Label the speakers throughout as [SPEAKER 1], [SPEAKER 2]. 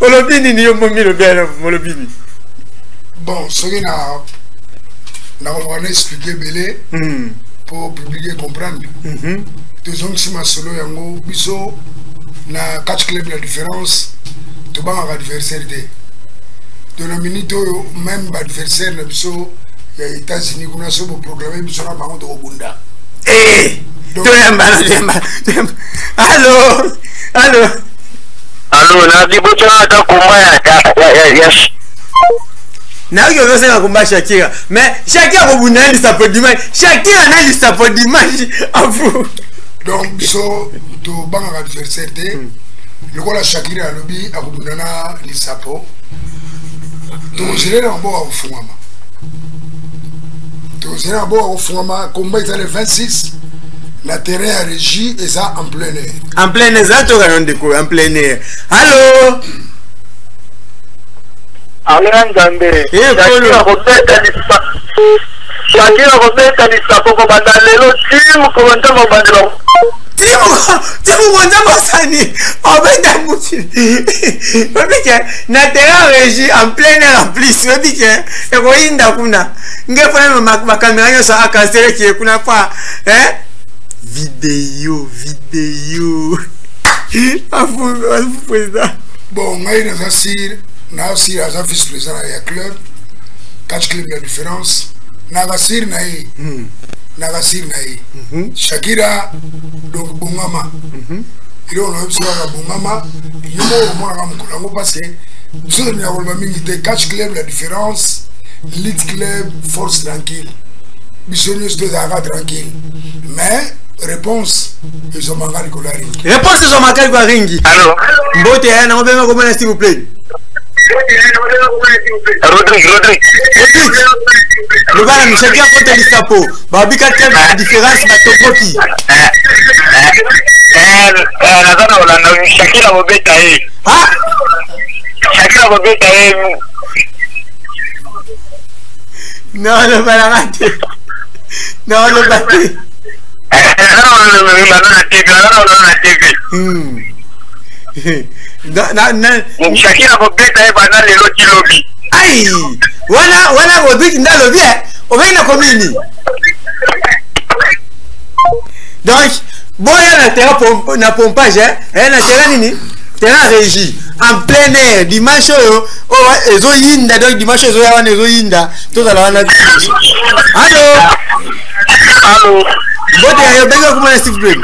[SPEAKER 1] Olobi nini yo momi lobi olobi nini?
[SPEAKER 2] Bon, soki na nakoloba na explike ebele mpo public e comprendre. Tozongisi masolo yango biso na catch club la différence, tobangaka adversaire te. To na minute oyo, même baadversaire na biso ya États-Unis kuna, so boprogramme biso na bango, tokobunda.
[SPEAKER 1] Toyamba, toyamba. Allo, allo.
[SPEAKER 3] Allo, na liboso ata komba ya
[SPEAKER 1] Nayoki ozosenga komba Shakira, mais Shakira kobunda na lisapo dimanche. Shakira na lisapo dimanche, afu.
[SPEAKER 2] Donc biso tobangaka adversaire te. Lokola Shakira alobi akobunda na lisapo, tokozela na maboko ya kofungwama, tokozela na maboko ya kofungwama. Komba eza le 26 na terrain ya régie, eza en plein air.
[SPEAKER 1] En plein air, eza tokana ndeko, en plein air. Allo.
[SPEAKER 3] Alo ya Nzambe. Shakira kobeta lisapo kobanda lelo ti mokolo Nzambe obandela.
[SPEAKER 1] Ti mokolo Nzambe osani obeta mokili obike na terrain régie en plein air. En plus obike ekoyinda kuna nge mpona bakamera nyonso akanseleki ye kuna pa video video afu président.
[SPEAKER 2] Bon, ngai naza sûr na sûr, aza vice président ya club catch club la différence. Naka sûr na ye, naka sûr na ye Shakira. Donc bongama, eloko na biso kaka bongama, yo moko omonaka mokolo yango, parce que biso tolinga koloba mingi te. Catch club la différence, lit club force tranquille, biso nyonso tozalaka tranquille, mais réponse ezomaka likolo ya ringi.
[SPEAKER 1] Réponse ezomaka likolo ya ringi. Mbote ya nango, benga komona, s'il vous plaît.
[SPEAKER 3] Rodrigue, Rodrigue.
[SPEAKER 1] Rodrigue, loba na Shakira kota lisapo, babika te la différence, batokoki.
[SPEAKER 3] Naza na kolanda Shakira kobeta ye. Shakira kobeta ye.
[SPEAKER 1] Non, lobalaka te, non, loba te.
[SPEAKER 3] Naza na TV, naza na TV. Shakira kobeta ye banda lelo ti lobi.
[SPEAKER 1] Ai, wana wana Rodrigue nde alobi e obengi na komini. Donc boya na terrain na pompage, eh, na terrain nini, terrain régie en plein air, dimanche oyo oyo ezoyinda. Donc dimanche ezoya wana ezoyinda, tozala wana. Allo.
[SPEAKER 3] Allo.
[SPEAKER 1] Mbote ya yo, bengi okomona, s'il vous plaît.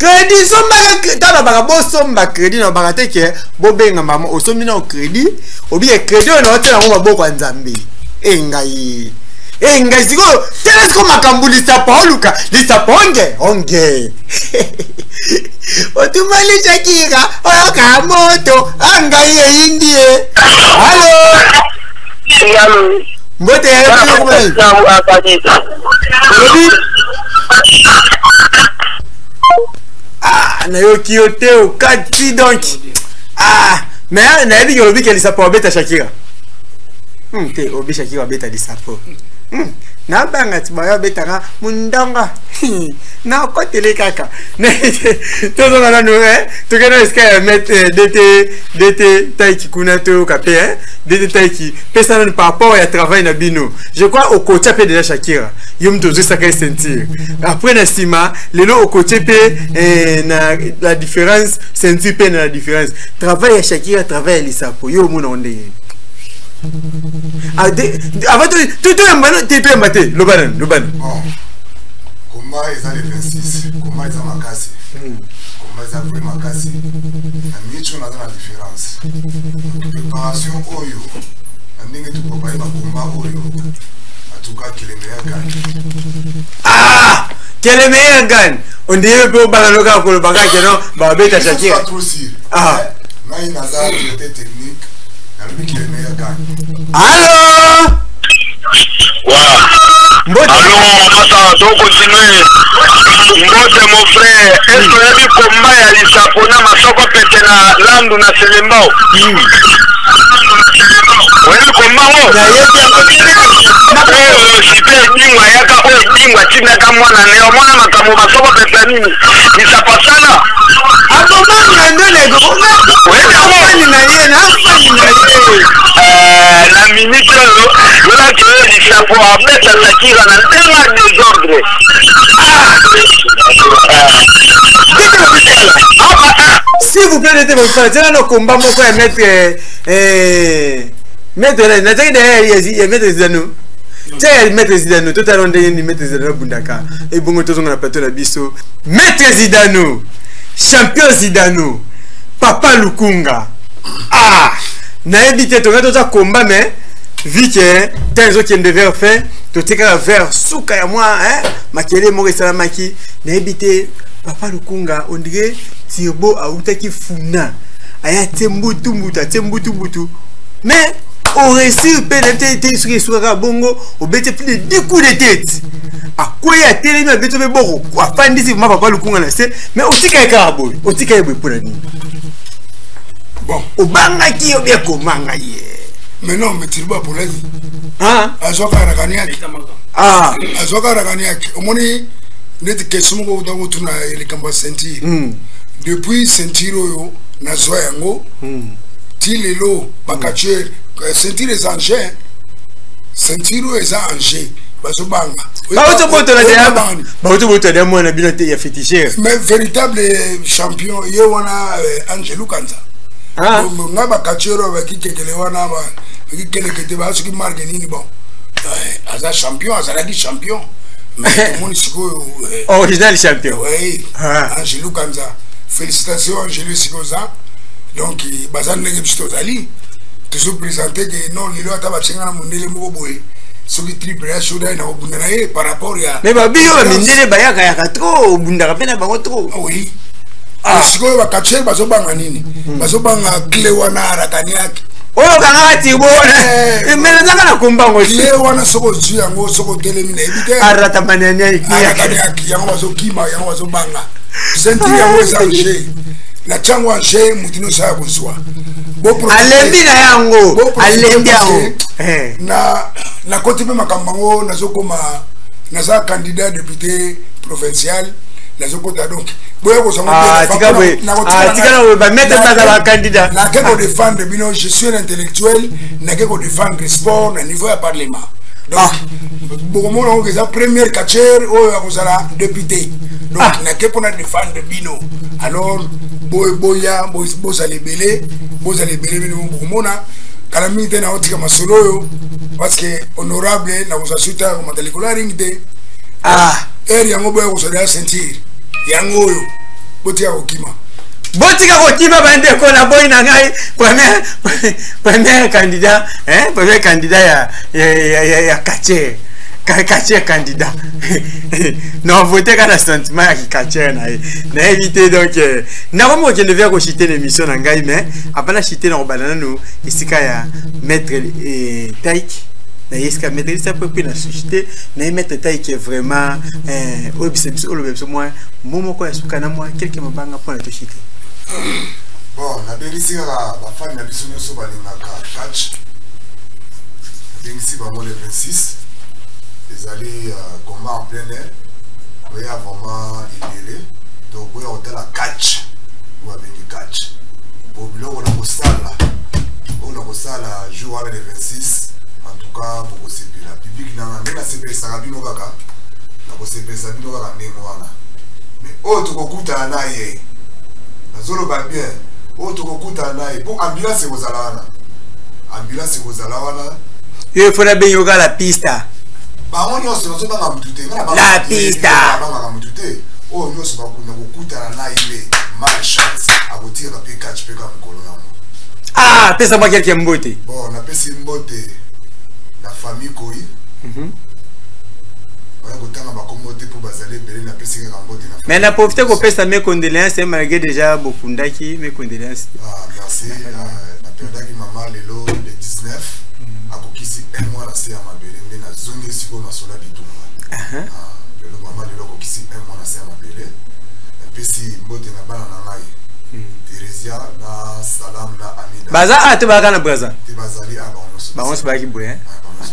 [SPEAKER 1] Crédit sombaka, tala baka bosomba crédit na baka te ke bobenga mama osombi na crédit obike crédit oyo na otia yango maboko ya Nzambe. Engai engai sikoyo, tala sikoyo makambo lisapo oluka lisapo onge onge otumali Shakira oyoka moto angai eyindi ye. Allo.
[SPEAKER 3] Allo.
[SPEAKER 1] Mbote ya yo, olobi ah, nayoki yo te, okati. Donc ah, mais nayebi ke olobi ke lisapo abeta Shakira te, obi Shakira abeta lisapo. Nabanga ti bayo abetaka mundongo, nakotele kaka. Tozonga nanu, tokende esika ya maître DT, DT Taiki kuna, toyoka mpe DT Taiki pesa nanu par rapport ya travail na bino. Je crois okotia mpe déjà Shakira, yo moto ozwisaka ye ceinture, après na nsima lelo okotie mpe na la différence ceinture mpe na la différence. Travail ya Shakira, travail ya lisapo, yo omona ngo ndenge? Avant toyamba te, toyamba te, loba nanu, loba nanu.
[SPEAKER 4] Bon, combat eza le 26, combat eza makasi, combat eza vrai makasi. Na minute oyo naza na différence, préparation oyo na ndenge toprépare bacombat oyo, en tout cas que le meilleur gagne.
[SPEAKER 1] Ah, que le meilleur gagne. Ondire mpe obanga no kaka koloba kaka keno babeta Shakira.
[SPEAKER 4] Trop sûr.
[SPEAKER 1] Ah.
[SPEAKER 4] Ngai naza directeur technique, nalobi que le meilleur gagne.
[SPEAKER 1] Allo.
[SPEAKER 3] Mbote. Allo, mama, tokontinue. Mbote mon frère, est ce que oyebi komba ya lisapo na masoko pete na landu na Selembao? Oyebi komba ngo oyo sipe edingo ayaka, oyo edingo atindaka mwana ne omona makambo masoko pete nini lisapo asala
[SPEAKER 1] aboma. Ngando nego nafani na ye, nafani na ye.
[SPEAKER 3] Na minute oyo yolaki oyo lisapo abeta Shakira na ndenge ya désordre.
[SPEAKER 1] S'il vous plaît, nete bofala tiana na komba moko ya maître, maître natiaki derrière ya maître Zidano, tia ya maître Zidano, totala ndenge nini maître Zidano abundaka. Ebongo tozonga na plateau na biso. Maître Zidano, champion Zidano, papa Lukunga, ah, nayebi te, tongai toza komba, mais vu que ntango ezokende vers fin, totikaka vers suka ya mwa makele moko esalamaki, nayebi te. Papa Lukunga, on dirait Turbo autaki funa, aya tie mbutu mbutu, atie mbutu mbutu, mais oréussir mpe na te te. Soki esukaka bongo, obeti plus de 10 coups de tête, akwei, atelemi, abeti mpe boko, afandisi vraiment papa Lukunga na se, mais otika ye kaka boye. Otika ye boye mpona nini?
[SPEAKER 2] Bon.
[SPEAKER 1] Obangaki yo bien komanga ye?
[SPEAKER 2] Mais non, mais Turbo apolaki, azwaka arakaniaki.
[SPEAKER 1] Ah.
[SPEAKER 2] Azwaka arakaniaki. Omoni neti question moko uta kotuna, likambo ya ceinture. Depuis ceinture oyo nazwa yango ti lelo, bacatcheurs, ceinture eza en jeu, ceinture oyo eza en jeu, bazobanga.
[SPEAKER 1] Bauti botola mwana bino te ya féticheur.
[SPEAKER 2] Mais véritable champion ye wana, Angelu Kanza. Nga bacatcheurs oyo bakikekele wana, bakikeleke te, basoki marke nini. Bon, aza champion, azalaki champion, mais tomoni sikoyo.
[SPEAKER 1] Original champion.
[SPEAKER 2] Oui. Angelu Kanza, félicitation Angelu, esika oza. Donc baza ndenge biso tozali, tozoprésente ke non, lelo ata batienga na mondele moko boye, soki triple ya shoda na kobunda na ye par rapport ya
[SPEAKER 1] Mais babiyo bamindele bayaka yaka trop, obundaka mpe na bango trop.
[SPEAKER 2] Oui. Sikoyo bacatcheurs bazobanga nini? Bazobanga clé wana arakaniaki.
[SPEAKER 1] Oyo kangaka Turbo wana, mais nazaka na kombango.
[SPEAKER 2] Clé wana, soki ozwi yango, soki otelemi, nayebi te.
[SPEAKER 1] Aratamaniani.
[SPEAKER 2] Yango bazokima, yango bazobanga. Ceinture yango eza en jeu, na ntiango en jeu, motu nyonso aya kozwa.
[SPEAKER 1] Alembi na yango, alembi yango.
[SPEAKER 2] Na nakoti mpe makambo yango, nazokoma, naza candidat député provincial, nazokota. Donc boya
[SPEAKER 1] kozwa bamaître baza bacandidat.
[SPEAKER 2] Nake kodéfendre bino, je suis un intellectuel, nake kodéfendre sport na niveau ya parlement. Donc bokomona ngo eza première catcheur oyo akozala député. Donc nake mpona défendre bino. Alors boya, bozala ebele, bozala ebele bino. Bokomona kala mingi te, naotika masolo oyo, parce que honorable nakozwa suite ya komata likolo ya ring te. Ere yango, boya kozwa ya ceinture yango oyo, botika kokima.
[SPEAKER 1] Botika kokima, bandeko. Na boyi na ngai premier candidat, hein, premier candidat ya catcheur, catcheur candidat na vote kaka na sentiment ya kicatcheur na ye, nayebi te. Donc nakomi kokende vers kochuter na émission na ngai, mais avant na chuter, na kobanda nanu esika ya maître Taik na ye, esika maître Lisa mpe na chuter na ye. Maître Taik, vraiment oyebisa biso, oloba biso mwa mo moko ya suka na mwa quelque mabanga mpona tochuter.
[SPEAKER 4] Bon, nabengisi kaka bafani na biso nyonso balingaka catch, nabengisi bango le 26, ezali combat en plein air. Boya vraiment ebele, donc boya kotala catch oyo babengi catch po biloko na kosala, oyo na kosala jour wana le 26. En tout cas bokosepela. Public nanga, ndenge nasepelisaka bino kaka, nakosepelisa bino kaka ndenge wana. Mais oyo tokokutana na ye, nazoloba bien, oyo tokokutana na ye, mpo ambulance ekozala wana, ambulance ekozala wana.
[SPEAKER 1] Yo fo nabengi yo kaka la pista.
[SPEAKER 4] Bango nyonso nazobanga mutu te.
[SPEAKER 1] La pista.
[SPEAKER 4] Bangaka mutu te. Oyo nyonso bakunda kokutana na ye nde malchance, akotikaka mpe catch mpe kaka mokolo yango.
[SPEAKER 1] Ah, pesa mwa quelque mbote.
[SPEAKER 4] Bon, napesi mbote na famille Koi. Baya kotanga bakombo te mpo bazali ebele, napesi kaka mbote na
[SPEAKER 1] Mais na profite kopesa mes condoléances, malgré déjà bokundaki, mes condoléances.
[SPEAKER 4] Ah, merci. Naperdaki mama lelo le 19, akokisi un mois na se ya mabele. Nde nazongi sikoyo masolo ya bitumba. Lelo mama, lelo akokisi un mois na se ya mabele. Napesi mbote na bana na ngai, Theresia na Salam na Amida.
[SPEAKER 1] Baza a te, bazaka na Braza?
[SPEAKER 4] Te, bazali a bango nyonso.
[SPEAKER 1] Bango nyonso bayaki boye.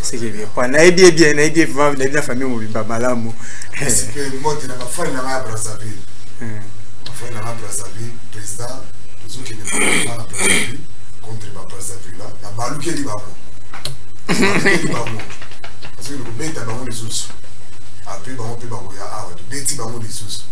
[SPEAKER 1] C'est bien po nayebi ye bien, nayebi ye vraiment, nayebi na famille mobimba malamu.
[SPEAKER 4] Mpe mbote na bafani na ngai ya Brazzaville, bafani na ngai ya Brazzaville. Président, tozokende na Brazzaville contre ba Brazzaville, na balukeli bango, balukeli bango, bazokende kobeta bango lisusu. Après, bango mpe bakoya awa, tobeti bango lisusu.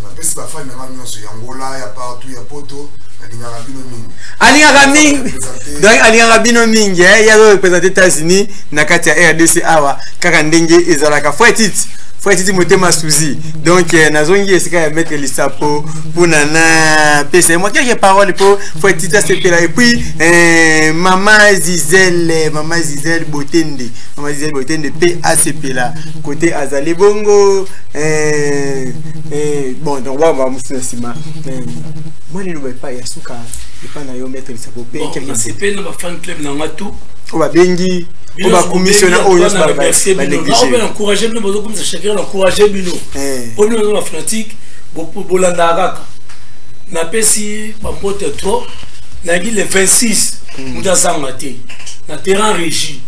[SPEAKER 4] Napesi bafani nanga nyonso ya Ngola, ya partout, ya Poto, nalingaka bino mingi.
[SPEAKER 1] Alingaka mingi, donc alingaka bino mingi. Ye azoreprésente États-Unis na kati ya RDC awa, kaka ndenge ezalaka. Frère Titi, frère Titi, motema suzi. Donc nazongi esika ya maître Lisapo mpona na pesa moi quelques paroles po frère Titi asepela. Et puis mama Zizele, mama Zizele Botende, mama Zizele Botende mpe asepela côté azali bongo. Bon, donc wa mosusu na nsima, mwa liloba epai ya suka epai na yo, maître Lisapo, mpe
[SPEAKER 5] Nasepeli na bafan club na nga tout.
[SPEAKER 1] Oyo babengi, oyo bakomissiona, oyo nyonso
[SPEAKER 5] banéglige. Encourage bino, bozokomisa Shakira, encourage bino oyo bino baza bafanatique, bolandaka kaka. Napesi bambote trop. Nayebi le 26, moto azanga te na terrain régie.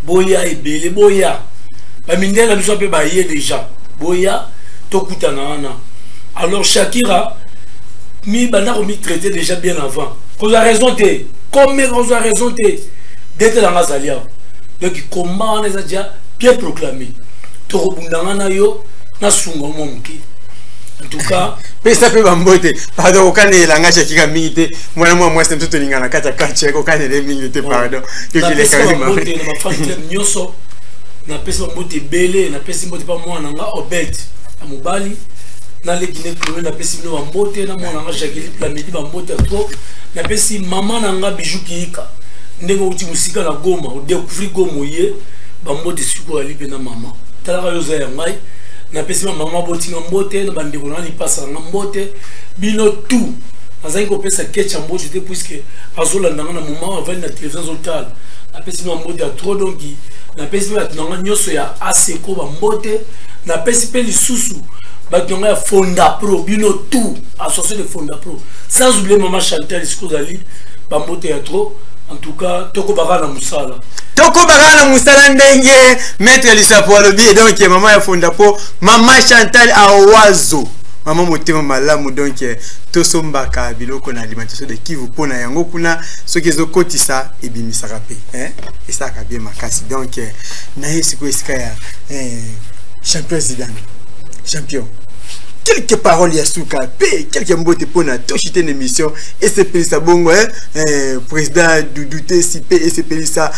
[SPEAKER 5] Boya ebele, boya bamindele na biso mpe baye déjà, boya tokutana wana. Alors Shakira mi banda komitraite déjà bien avant, kozwa raison te, comme kozwa raison te detelanga azali awa. Donc combat wana eza déjà bien proclamé, tokobundanga na yo, nasunga mwa moke en tout cas.
[SPEAKER 1] Pesa mpe bambote. Pardon, kokanelanga Shakira mingi te, mwana mwa mwasi mosusu tolingana na kati ya quartier, kokanele mingi te, pardon.
[SPEAKER 5] Bambote na bafan club nyonso, napesi bambote ebele. Napesi mbote mpa mwana nga Obed ya mobali, naleki ne Chloé, napesi bino bambote na mwana nga Jacqueline Plamedi, bambote ya trop. Napesi mama na nga Bijou Kiika, ndenge outi mosika na Goma, odécouvrir Goma, oye, bambote sikoyo ali mpe na mama. Talaka yo, oza ya ngai. Napesi bamama botinga mbote na bandeko na nga, lipasa na nga mbote, bino tout. Nazalaki kopesa kecha mbote te puisque azolanda nga na moment avandi na télévision, azotala. Napesi bino bambote ya trop. Donc napesi mpe bato na nga nyonso ya Aseko bambote. Napesi mpe lisusu bato na nga ya Fonda Pro, bino tout, association de Fonda Pro, sans oublier mama Chantal siko ozali, bambote ya trop. En tout cas, tokobaka na mosala.
[SPEAKER 1] Tokobaka na mosala ndenge maître Lisapo alobi. Donc mama ya Fonda Po, mama Chantal Awazo, mama motema malamu. Donc tosombaka biloko na Alimentation de Kivu mpona yango kuna, soki ezokotisa ebimisaka mpe esalaka bien makasi. Donc naye sikoyo esika ya champion Zidane. Champion, quelques paroles ya suka mpe quelques mbote mpona toshite na émission esepelisa bongo président Dudu Tesi mpe esepelisa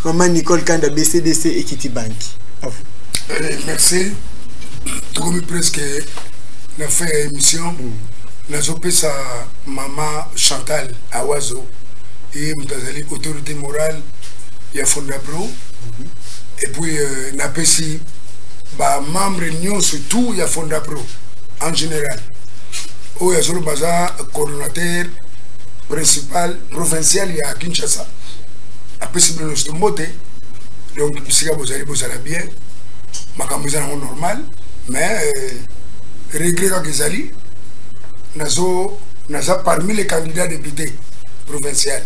[SPEAKER 1] mama Nicole Kanda, BCDC Ekiti Banki.
[SPEAKER 2] Merci. Tokomi presque na fin ya émission. Nazopesa mama Chantal Awazo, ye moto azali autorité morale ya Fondapro. Et puis napesi bamembre nyonso tout ya Fondapro en général, oyo azoloba aza coordonnateur principal provincial ya Kinshasa, apesi bino nyonso mbote. Donc bisika bozali, bozala bien, makambo eza nango normal. Mais regret kaka ezali, nazo naza parmi les candidats députés provincial,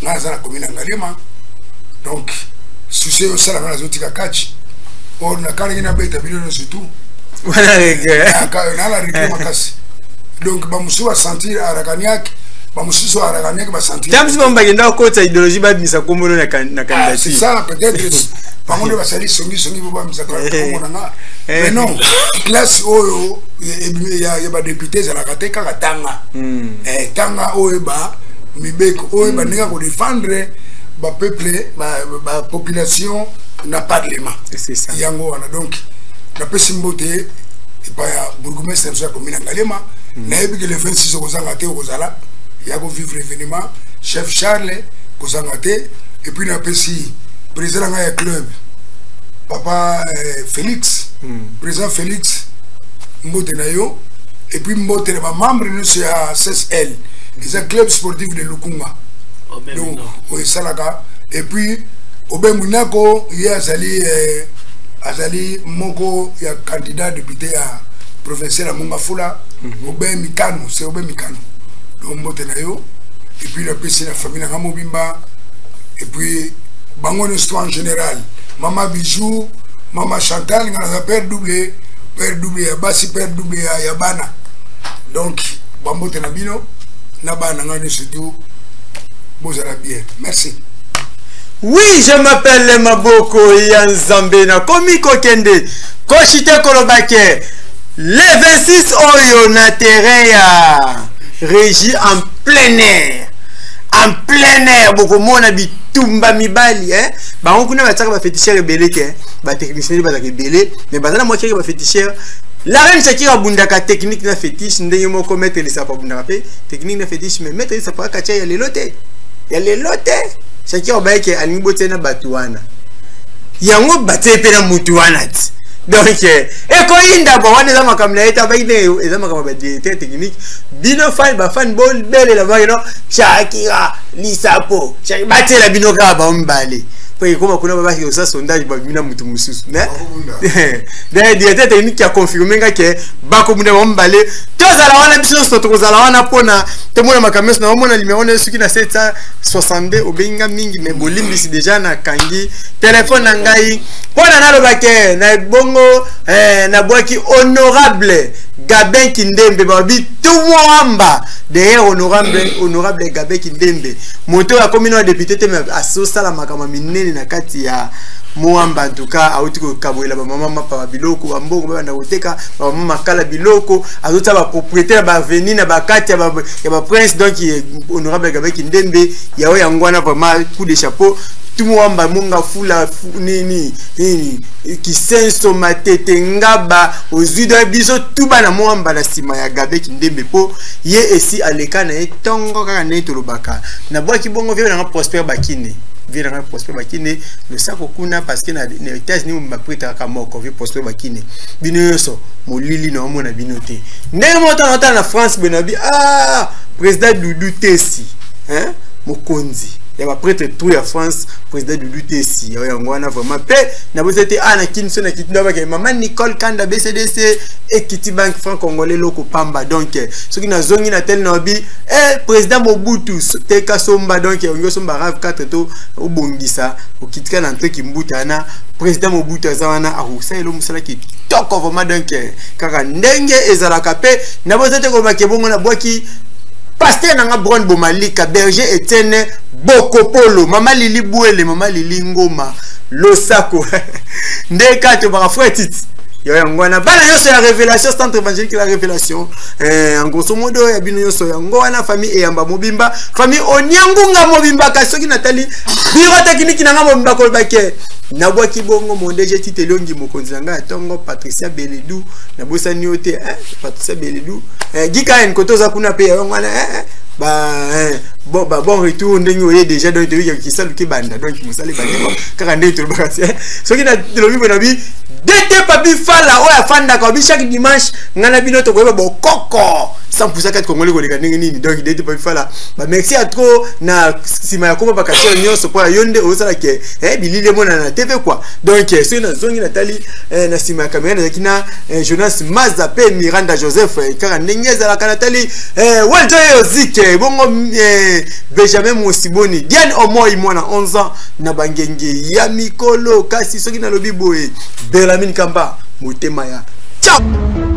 [SPEAKER 2] nga naza na commune ya Ngaliema. Donc susi oyo osalanga, nazotika kati or nakanaki nabeta bino nyonso tout.
[SPEAKER 1] Wana regret.
[SPEAKER 2] Nala regret makasi. Donc bamosusu basentir arakaniak, bamosusu arakaniak basentir.
[SPEAKER 1] Ta mosusu bango bakenda kokotisa idéologie, babimisa kombono na candidature.
[SPEAKER 2] C'est ça, peut-être bango nde basali songisongi po bamisa kombo na nga. Mais non, classe oyo ya badéputé ezalaka te kaka tanga, tanga oyo ba mibeko oyo bandenge kodéfendre bapeuple, bapopulation na parlement, yango wana. Donc napesi mbote epai ya bourgmestre biso ya commune ya Ngaliema. Nayebi ke le 26 okozanga te, okozala ya kovivre événement. Chef Charles, kozanga te. Et puis napesi président na ngai ya club, papa Félix, président Félix, mbote na yo. Et puis mbote na bamembre nyonso ya CSL, eza Club Sportif de Lukunga. Donc oyo esalaka. Et puis Obe Munako, ye azali azali moko ya candidat député ya provincial ya Mongafula. Obe Mikano, c'est Obe Mikano. Donc mbote na yo. Et puis napesi na famille nanga mobimba et puis bango nyonso en général, mama Bijou, mama Chantal. Nga naza père double, père double ya basi, père double ya bana. Donc Bambote na bino na bana na ngai nyonso tu, bozala bien, merci.
[SPEAKER 1] Oui, je m'appelle Maboko ya Nzambe, nakomi kokende koshi te koloba ke le 26 oyo na terrain ya régie en plein air, en plein air, bokomona bitumba mibali, hein? Bango kuna batiaka baféticheur ebele te, batechnicien bazalaka ebele, mais baza na mwa keke baféticheur. La reine Shakira abundaka technique na fétiche ndenge moko maître Lisapo abundaka mpe technique na fétiche, mais maître Lisapo akatia ya lelo te, ya lelo te. Shakira obayeke alingi botie na bato wana, yango batie mpe na mutu wana ti. Donc ekoyinda bo wana eza makambo na ye te, abaki ndenge eza makambo ya badirecteur technique. Bino fan, bafan bobelela bakeno Shakira Lisapo, batiela bino kaka bango mibale, po ekoma kuna babaki kosala sondage, babimi na mutu mosusu. Mais directeur technique ya confirme nga ke bakobunda bango mibale. Tozala wana, biso nyonso tokozala wana mpona tomona makambo nyonso. Naomona numero na yo soki na 762 obengi nga mingi, mais bolimbisi, déjà nakangi telefone na ngai mpona naloba ke na bongo nabwaki honorable Gabin Kindembe, babi tumwamba derrière honorable Gabin Kindembe, moto oyo akomi na député te, mais azosala makambo minene na kati ya Mwamba. En tout cas auti kokabolela bamama mapa, babiloko, bambongo babanda koteka, bamama makala biloko, azotia bapropriété na baavenue na bakati ya baprince. Donc honorable Gabin Kindembe yao yango wana, vraiment coup de chapeau. Tumwamba, monga fula nini nini, Kisenso, Matete, Ngaba, ozwi do biso tuba na Mwamba na nsima ya Gabe Kindembe, mpo ye esi aleka na ye ntongo kaka ndenge tolobaka. Nabwaki bongo vie nanga Prosper Bakine, vie nanga Prosper Bakine, losako kuna, parce que na États-Unis bapretaka moko. Vie Prosper Bakine, bino nyonso molili na omona bino te ndenge moko. Ntango natala na France boye, nabi ah, président Dudu Tesi, hein? Mokonzi ya baprêtre tout ya France, président Dudu Tesi yango wana vraiment. Mpe nabosi te a na kini so na kiti ndabake mama Nicole Kanda, BCDC, Equity Bank, franc congolais loko pamba. Donc soki nazongi na tel na bi président Mobutu teka somba, donc ongi osomba RAV 4 to obongisa okitika na ntoki mbuta wana, président Mobutu aza wana, akosalela mosala kitoko vraiment. Donc kaka ndenge ezalaka, mpe nabosi te kolobake bongo nabwaki pasteur nanga Bron Bomalika, berger Etienne Bokopolo, mama Lili Bwele, mama Lili Ngoma, losako nde kati obaka frère Tite yo yango wana. Bana nyonso ya Révélation, centre évangélique la Révélation, en grosso modo ya bino nyonso yango wana, famille Eyamba mobimba, famille Oniangunga mobimba. Kasi soki natali bureau technique nanga mobimba, kolobake nabwaki bongo mondege Tite Elongi, mokonzi na ngai ya ntongo Patricia Beledu, nabosani yo te, Patricia Beledu, Gikaen koto oza kuna mpe yango wana, ba bon, ba bon retour ndenge oye déjà. Donc toyoki kisaluki banda, donc mosala ebandi kaka ndenge tolobaka te. Soki nalobi boye, nabi DT Papi Fala oyo afandaka obi chaque dimanche ngai na bino tokoyeba bokoko 100% kongoli koleka ndenge nini. Donc DT Papi Fala, ba merci à trop na nsima ya koma bakatiere nyonso mpo yo nde ozosala ke bilili emonana na TV quoi. Donc soki nazongi natali na nsima ya kamera, nazalaki na Jonas Maza mpe Miranda Joseph, kaka ndenge ezalaka. Natali Weljo Yozike, bongo Benjamin Mosiboni, Diane Omoi, mwana 11 ans na bangenge ya mikolo. Kasi soki nalobi boye, Belamine Kamba, motema ya ciao.